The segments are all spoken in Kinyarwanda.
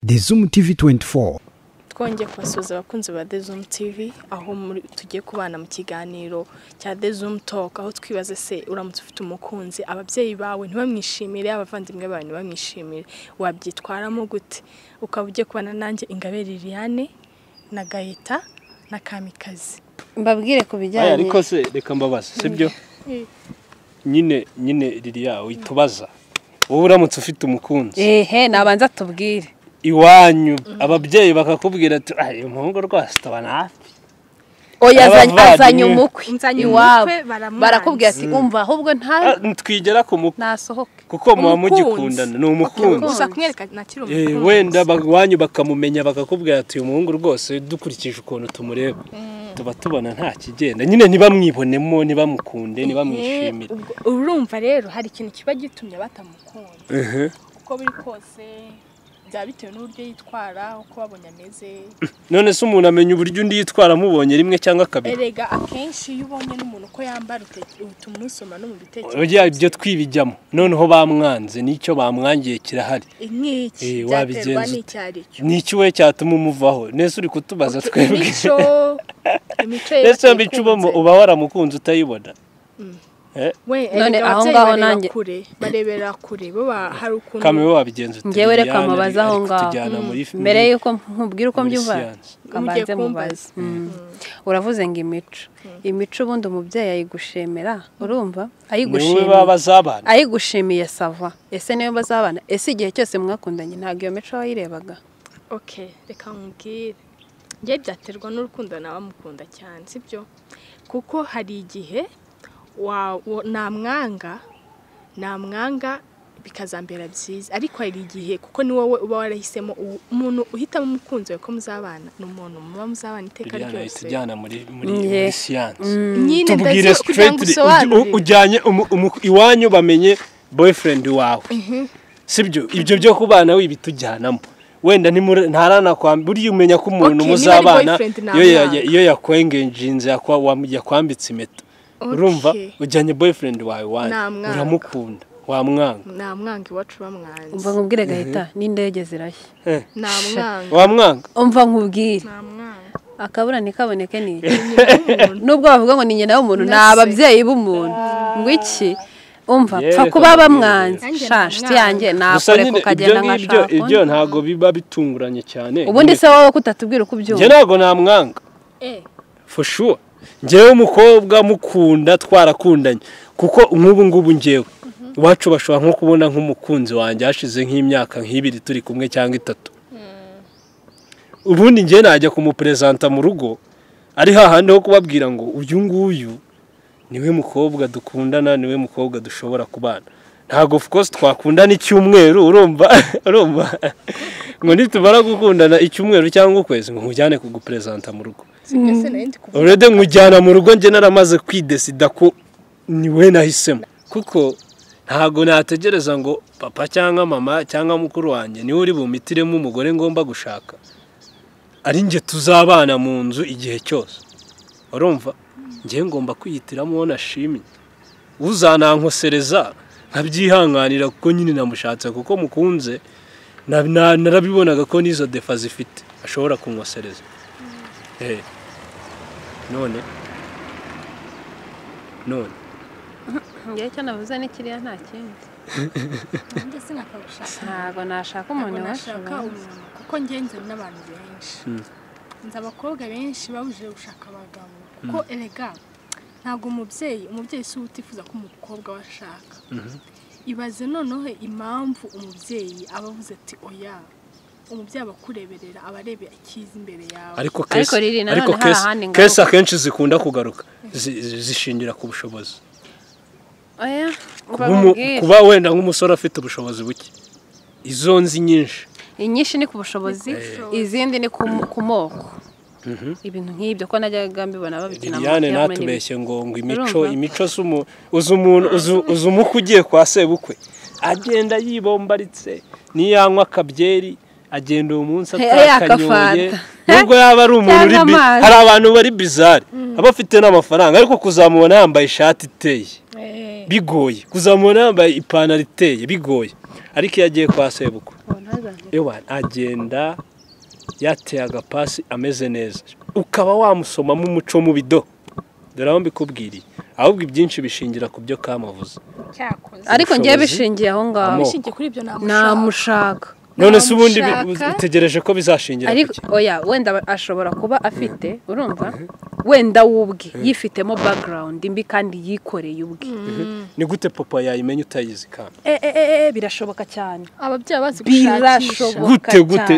The Zoom TV 24. Twongeye kubasuhuza abakunzi ba The Zoom TV, aho tugiye kubana mu kiganiro cya The Zoom Talk, aho twibaze se uramutse ufite umukunzi, ababyeyi bawe ntibamwishimire, abavandimwe bawe ntibamwishimire, wabyitwaramo gute? Ukaba ugiye kubana nanjye Ingabire Liliane na Gaeta na Kamikazi. Mbabwire ku bijyanye. Ariko se reka mbabaze, sibyo? Nyine nyine Lilia witubaza, wowe uramutse ufite umukunzi, ehe nabanza tubwire iwanyu ababyeyi bakakubwira ati "Ay, umuhungu rwose tabana hafi." Oya, azanye umukwe iwabo, barakubwira ati umva ahubwo nta twigera ku mukwe nasohoke, kuko muba mugikundana, ni umukunzi. Gusa kumwereka nakiri umukunzi. Wenda iwanyu bakamumenya bakakubwira ati uyu muhungu rwose dukurikije ukuntu tumureba tuba tubona nta kigenda, nyine ntibamwibonemo, ntibamukunde, ntibamwishimire. Urumva rero hari ikintu kiba gitumye batamukunda, uko biri kose byaba bitewe n'uburyo yitwara, uko babonye ameze. None se umuntu amenya uburyo undi yitwara amubonye rimwe cyangwa kabiri? Erega akenshi iyo ubonye n'umuntu uko yambara utuma umusoma no mu bitekerezo. Oya, ibyo twibijyamo. Noneho bamwanze, nicyo bamwangiye kirahari. Nk'iki byaterwa n'icyari cyo. N'iki we cyatuma umuvaho? Nese uri kutubaza twebwe. Imico ye. Nese mico uba waramukunze utayibona. None aho ngaho nanjye barebera kure, baba hari ukuntu kame wabigenza ute? Ngewe reka mubaza aho ngaho mbere yuko nkubwira uko mbyumva, kabanze mubaze. Uravuze ngo imico, imico ubundi umubyeyi ayigushemera, urumva ayigushimiye, ayigushimiye sava. Ese niyo bazabana? Ese igihe cyose mwakundanye ntabwo iyo mico wayirebaga? Okay, reka nkubwire, ngiye byaterwa n'urukundo nawe mukunda cyane, sibyo? Kuko hari igihe namwanga bikazambera byiza, ariko hari igihe kuko ni wowe uba warahisemo umuntu uhitamo umukunzi wawe ko muzabana, ni umuntu muba muzabana iteka ryose. Tujyana muri science nyine, ndazi kugira ngo usobanure ujyanye iwanyu bamenye boyfriend wawe, sibyo? Ibyo byo kubana wibitujyanamo wenda ntaranakwambira, buriya umenya ko umuntu muzabana iyo yakwengenjinze yakwambitse impeta. Urumva ujyanye boyfriend wawe wanyu uramukunda, wamwanga? Namwanga iwacu bamwanze. Umva nkubwire Gahita, n'indege zirashya. Namwanga. Wamwanga? Umva nkubwire, namwanga. Akabura ntikaboneke ni nubwo bavuga ngo ni nyina w'umuntu, ni ababyeyi b'umuntu. Ngo iki? Umva pfa kuba bamwanze, sha nshuti yanjye nakore kukagenda nkashaka. Ibyo ntago biba bitunguranye cyane. Ubundi se wowe kutatubwira uko ubyumva? Njye ntago namwanga. For sure. Njyewe umukobwa mukunda twarakundanye, kuko nk'ubu ngubu njyewe iwacu bashobora nko kubona nk'umukunzi wanjye hashize nk'imyaka nk'ibiri turi kumwe cyangwa itatu, ubundi njye najya kumupresenta mu rugo ari hahandi ho kubabwira ngo uyu nguyu niwe mukobwa dukundana, niwe mukobwa dushobora kubana. Ntabwo of course twakundana icyumweru, urumva urumva ngo nitumara gukundana icyumweru cyangwa ukwezi ngo nkujyane kugupresenta mu rugo. Already nkujyana mu rugo njye naramaze kwidesida ko niwe nahisemo, kuko ntago nategereza ngo papa cyangwa mama cyangwa mukuru wanjye niwe uri bumitiremo umugore ngomba gushaka, ari njye tuzabana mu nzu igihe cyose. Urumva njye ngomba kwihitiramo uwo nashimye, uzanankosereza nkabyihanganira kuko nyine namushatse, kuko mukunze, narabibonaga ko n'izo defa zifite ashobora kunkosereza. None none ngiye cyo navuze ni kiriya nta kindi. Nanjye sinakagushaka, ntago nashaka umuntu washaka, kuko ngenze n'abantu benshi, nzi abakobwa benshi babujije gushaka abagabo, kuko erega ntabwo umubyeyi si utifuza ko umukobwa washaka. Ibaze noneho impamvu umubyeyi aba avuze ati oya, umubyeyi abakureberera abarebe ikiza imbere yawe. Ariko kese akenshi zikunda kugaruka zishingira ku bushobozi. Oya, kuba wenda nk'umusore afite ubushobozi buke, izo nzi nyinshi, inyinshi ni ku bushobozi, izindi ni ku moko. Ibintu nk'ibyo ko najyaga mbibona babikina. Liliane natubeshye ngo imico, imico uzi umukwe ugiye kwa sebukwe agenda yibombaritse, niyanywa akabyeri agenda uwo munsi atakanyoye, nubwo yaba ari umuntu uri hari abantu bari bizarre aba afite n'amafaranga, ariko kuzamubona yambaye ishati iteye bigoye, kuzamubona yambaye ipantaro iteye bigoye, ariko iyo agiye kwa sebukwe Ewa agenda yateye agapasi ameze neza, ukaba wamusomamo umuco mubi do. Dore aho mbikubwiriye, ahubwo ibyinshi bishingira ku byo kamavuze. Ariko ngiye bishingiye aho ngaho, bishingiye kuri ibyo namushaka. None se ubundi utegereje ko bizashingira kuki? Oya, wenda ashobora kuba afite, urumva, wenda wubwe yifitemo background mbi kandi yikoreye ubwe. Ni gute papa yayimenya utayizi kandi? Birashoboka cyane. Ababyeyi bazi gushakisha. Gute gute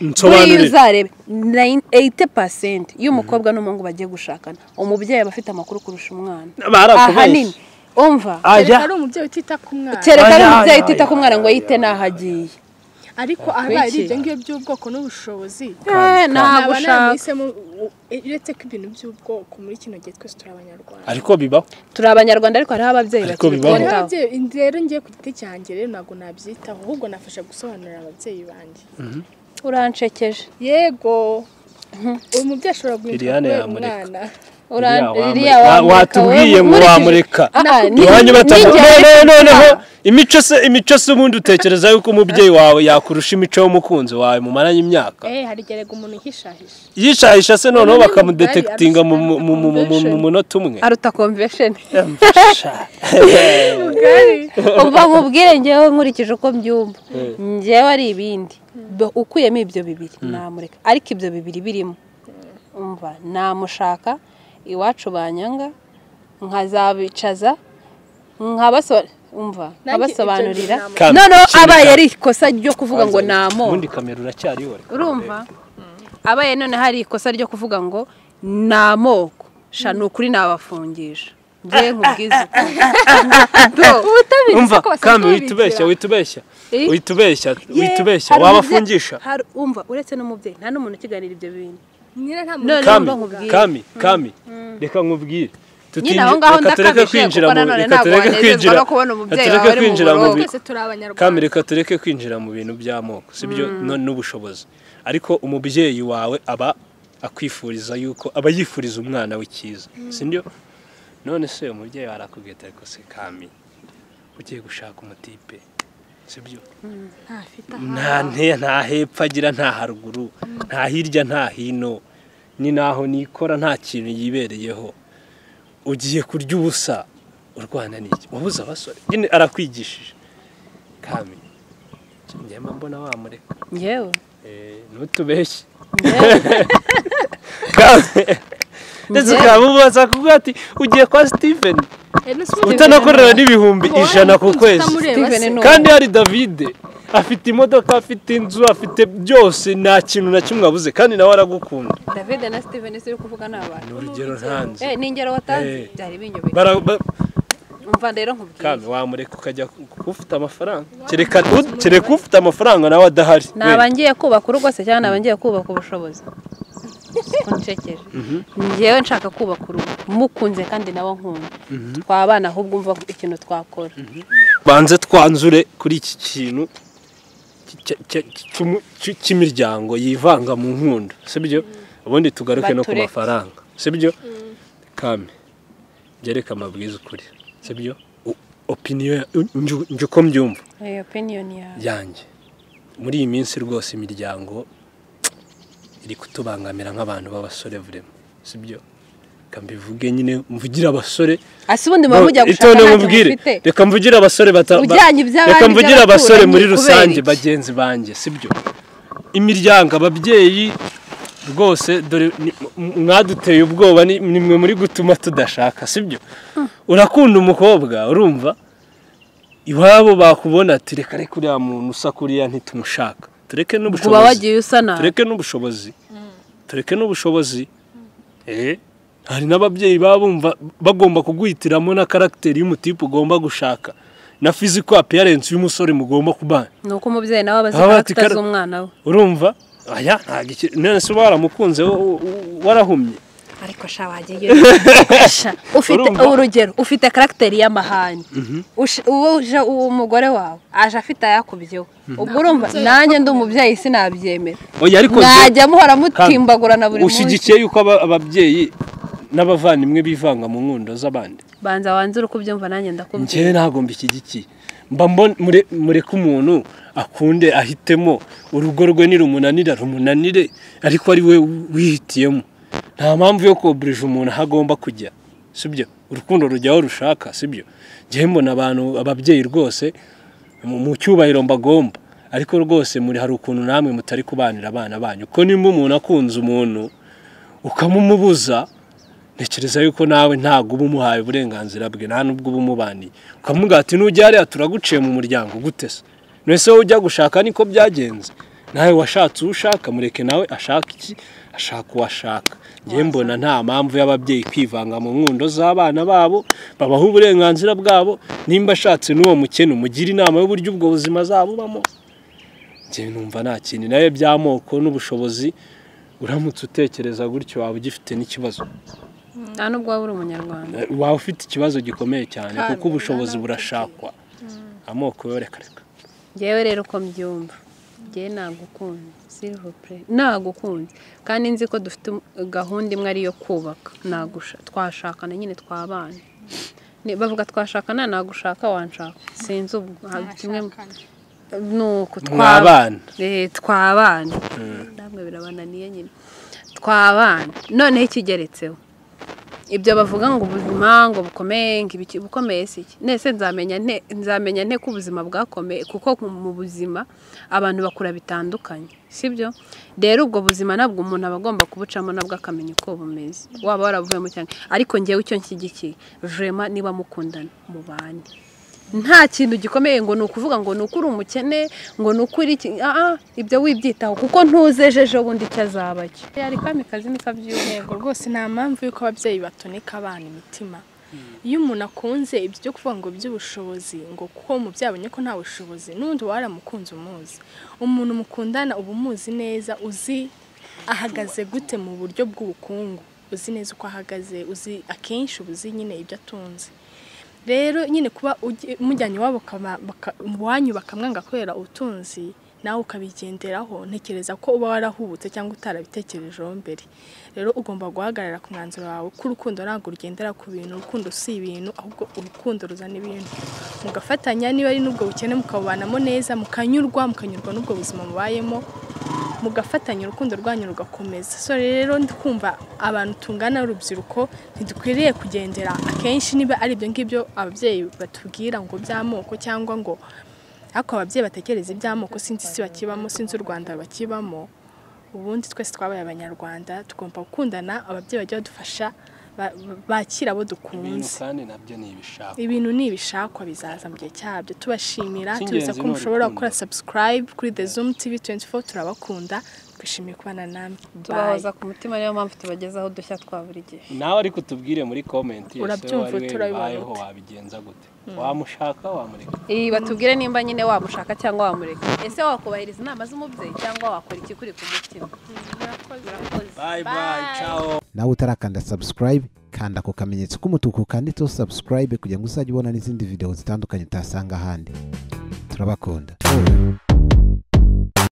nsobanurire. Uzarebe 80% y'umukobwa n'umuhungu bagiye gushakana, umubyeyi aba afite amakuru kurusha umwana. Ahanini umva, kereka ari umubyeyi utita ku mwana. Kereka ari umubyeyi utita ku mwana ngo yite nahagiye. Ariko abaye ari ibyo ngibyo by'ubwoko n'ubushobozi, ntabwo ushaka. Uretse ko ibintu by'ubwoko muri kino gihe twese turi abanyarwanda. Ariko bibaho. Turi abanyarwanda ariko hariho ababyeyi bakibikoraho. Rero ngiye ku giti cyanjye rero ntabwo nabyitaho, ahubwo nafasha gusobanurira ababyeyi banjye. Uranshekeje. Yego. Uyu mubyeyi ashobora guhinduka umwana. Watubwiye ngo wamureka. Iwanyu noneho imico se ubundi utekereza yuko umubyeyi wawe yakurusha imico y'umukunzi wawe mumaranye imyaka? Hari igihe umuntu yishahisha. Yishahisha se noneho bakamudetekitinga mu munota umwe. Aruta convention. Umva nkubwire ngewe nkurikije uko mbyumva. Ngewe ari ibindi. Ukuyemo ibyo bibiri namureka. Ariko ibyo bibiri birimo. Umva namushaka iwacu banyanga nkazabicaza umva nkabasobanurira. Noneho abaye ari ikosa ryo kuvuga ngo namo. Ubundi kamera uracyariho. Urumva abaye none hari ikosa ryo kuvuga ngo namoko sha nukuri nabafungisha. Ngiye nkubwiza uko. Umva kami witubeshya witubeshya wabafungisha. Umva uretse n'umubyeyi nta n'umuntu ukiganira ibyo bintu. Kami reka nkubwire. Kami reka tureke kwinjira mu bintu by'amoko, sibyo, n'ubushobozi. Ariko umubyeyi wawe aba akwifuriza yuko aba yifuriza umwana we cyiza, sibyo? None se umubyeyi arakubwira ariko se Kami ugiye gushaka umutipe, sibyo? Nta hepfo agira, nta haruguru, nta hirya, nta hino, ni naho nikora, nta kintu yibereyeho. Ugiye kurya ubusa urwana n'iki? Wabuze abasore nyine arakwigishije. Kami njye mbona wamureka. Yewe ntutubeshye. Kami ndetse ukamubaza kuvuga ati ugiye kwa Steven utanakorera n'ibihumbi 100 ku kwezi, kandi hari David afite imodoka, afite inzu, afite byose, nta kintu na kimwe abuze, kandi nawe aragukunda. David na Steven se uri kuvuga n'abantu? Ni urugero ntanze. Ni ingero watanze byari binyobeye. Umva rero nkubwire. Kami wamureka ukajya ufite amafaranga. Kereka ufite amafaranga nawe adahari. Naba ngiye kubaka urugo se cyangwa naba ngiye kubaka ubushobozi? Ncekeje. Ngewe nshaka kubaka urugo mukunze kandi nawe nkunda. Twabana ahubwo umva ikintu twakora. Banze twanzure kuri iki kintu cy'imiryango yivanga mu nkundo, sibyo? Ubundi tugaruke no ku mafaranga, sibyo? Kami gereka amabwiza ukuri, sibyo? Opinion njuko mbyumva. Opinion yanjye muri iyi minsi rwose imiryango iri kutubangamira nk'abantu b'abasore vrema, sibyo? Kambivuge nyine mvugira abasore. Ase ubundi muba mujya gushaka ntacyo mufite. Reka mvugira abasore reka mvugira abasore muri rusange bagenzi banjye, sibyo? Imiryango, ababyeyi rwose dore mwaduteye ubwoba, nimwe muri gutuma tudashaka, sibyo? Urakunda umukobwa, urumva iwabo bakubona ati reka reka uriya muntu usa kuriya ntitumushaka. Tureke n'ubushobozi. Tureke n'ubushobozi. Hari n'ababyeyi babumva bagomba kuguhitiramo na karagiteri y'umutipe ugomba gushaka, na physical appearance y'umusore mugomba kubana. Nuko umubyeyi nawe abazi karagiteri z'umwana we. Urumva? Aya ntabwo none se waramukunze warahumye. Ariko sha wagiye ufite urugero, ufite karagiteri y'amahane, uje umugore wawe aje afite ayakubyeho, ubwo urumva nanjye ndi umubyeyi sinabyemera. Mwajya muhora mutimbagurana buri munsi. Ushyigikiye yuko ababyeyi n'abavandimwe bivanga mu nkundo z'abandi? Banza wanzure uko ubyumva nanjye ndakubwira. Njyewe ntabwo mbishyigikiye. Mba mureka umuntu akunde ahitemo urugo rwe nirumunanira rumunanire, ariko ari we wihitiyemo. Nta mpamvu yo koburije umuntu aho agomba kujya, sibyo? Urukundo rujyaho rushaka, sibyo? Njyewe mbona abantu ababyeyi rwose mu cyubahiro mbagomba, ariko rwose muri hari ukuntu namwe mutari kubanira abana banyu. Ko nimba umuntu akunze umuntu ukamumubuza, ntekereza yuko nawe ntago uba umuhaye uburenganzira bwe, nta nubwo uba umubaniye. Ukamubwira ati nujya hariya turaguciye mu muryango gute se? None wowe ujya gushaka niko byagenze, nawe washatse uwo ushaka, mureke nawe ashaka iki, ashaka uwo ashaka. Njye mbona nta mpamvu y'ababyeyi kwivanga mu nkundo z'abana babo, babaha uburenganzira bwabo. Nimba ashatse n'uwo mukene umugira inama y'uburyo ubwo buzima azabubamo. Njye numva nta kintu nawe by'amoko n'ubushobozi, uramutse utekereza gutyo waba ugifite n'ikibazo. Nta nubwo waba uri umunyarwanda, waba ufite ikibazo gikomeye cyane, kuko ubushobozi burashakwa. Amoko yo reka reka. Njyewe rero uko mbyumva, njyewe nagukunze, s'il vous plaît, nagukunze, kandi nzi ko dufite gahunda imwe ariyo kubaka, twashakana nyine twabana. Bavuga twashakana, nagushaka wanshaka, sinzi ubwo kimwe nuko twabana. Twabana namwe birabananiye nyine, twabana. Noneho ikigeretseho ibyo bavuga ngo ubuzima ngo bukomeye, ngo ibiki bukomeye si iki? Nese nzamenya nte ko ubuzima bwakomeye, kuko mu buzima abantu bakura bitandukanye, sibyo? Rero ubwo buzima nabwo umuntu aba agomba kubucamo nabwo akamenya uko bumeze, waba waravuyemo cyane. Ariko njyewe icyo nshyigikiye vraiment, niba mukundana mubane, nta kintu gikomeye ngo nukuvuga ngo nuko uri umukene, ngo nuko uri iki, ibyo wibyitaho kuko ntuzejeje ubundi icyo azaba cyo. Yari kamikazi ni kabyuye rwose. Nta mpamvu yuko ababyeyi batonika abana imitima. Iyo umuntu akunze ibyo byo kuvuga ngo by'ubushobozi, ngo kuko umubyeyi abonye ko nta bushobozi, n'undi waramukunze umuzi, umuntu mukundana uba umuzi neza, uzi ahagaze gute mu buryo bw'ubukungu, uzi neza uko ahagaze, uzi akenshi ubuzi nyine ibyo atunze. Rero nyine kuba umujyanye wabo wanyu bakamwanga kubera ubutunzi, nawe ukabigenderaho, ntekereza ko uba warahubutse cyangwa utarabitekerejeho mbere. Rero ugomba guhagarara ku mwanzuro wawe ko urukundo ntabwo rugendera ku bintu, urukundo si ibintu, ahubwo urukundo ruzana ibintu. Mugafatanya, niba ari n'ubwo bukene mukabubanamo neza, mukanyurwa n'ubwo buzima mubayemo, mugafatanya urukundo rwanyu rugakomeza. So rero ndikumva abantu tungana urubyiruko ntidukwiriye kugendera akenshi niba ari ibyo ngibyo ababyeyi batubwira ngo by'amoko, cyangwa ngo ariko ababyeyi batekereza iby'amoko, sinzi isi bakibamo, sinzi u Rwanda bakibamo. Ubundi twese twabaye abanyarwanda, tugomba gukundana, ababyeyi bajya badufasha bakira abo dukunze. Kandi nabyo ni ibishakwa, ibintu ni ibishakwa bizaza mu gihe cyabyo. Tubashimira, tubiza ko mushobora gukora subscribe kuri The Zoom TV 24. Turabakunda, twishimiye kubana namwe, tubahoza ku mutima, niyo mpamvu tubagezaho udushya twa buri gihe. Nawe ariko tubwire muri comment, urabyumva turabibona wabigenza gute, wamushaka wamureka? Batubwire nimba nyine wamushaka cyangwa wamureka. Ese wakubahiriza inama z'umubyeyi cyangwa wakora iki kuri ku mutima? Bye bye, ciao. Nawe utarakanda subscribe, kanda ku kamenyetso k'umutuku kanditseho subscribe kugira ngo uzajye ubona n'izindi video zitandukanye utasanga ahandi. Turabakunda.